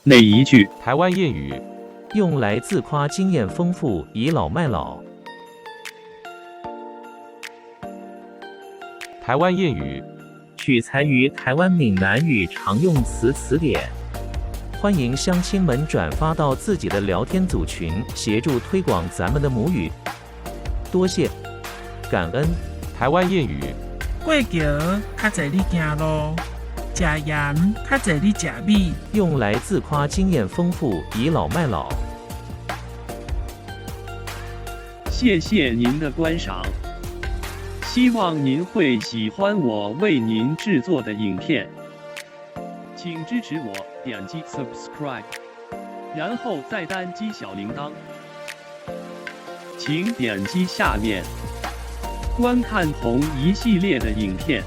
哪一句？台灣諺語。用來自誇經驗豐富，倚老賣老。台灣諺語。取材於台灣閩南語常用詞詞典。歡迎鄉親們轉發到自己的聊天組群，協助推廣咱們的母語。多謝，感恩。台灣諺語。過橋較濟你行路，食鹽較濟你食米。用來自誇經驗豐富，倚老賣老。謝謝您的觀賞，希望您會喜歡我為您製作的影片，請支持我點擊 subscribe，然後再單擊小鈴鐺。請點擊下面觀看同一系列的影片。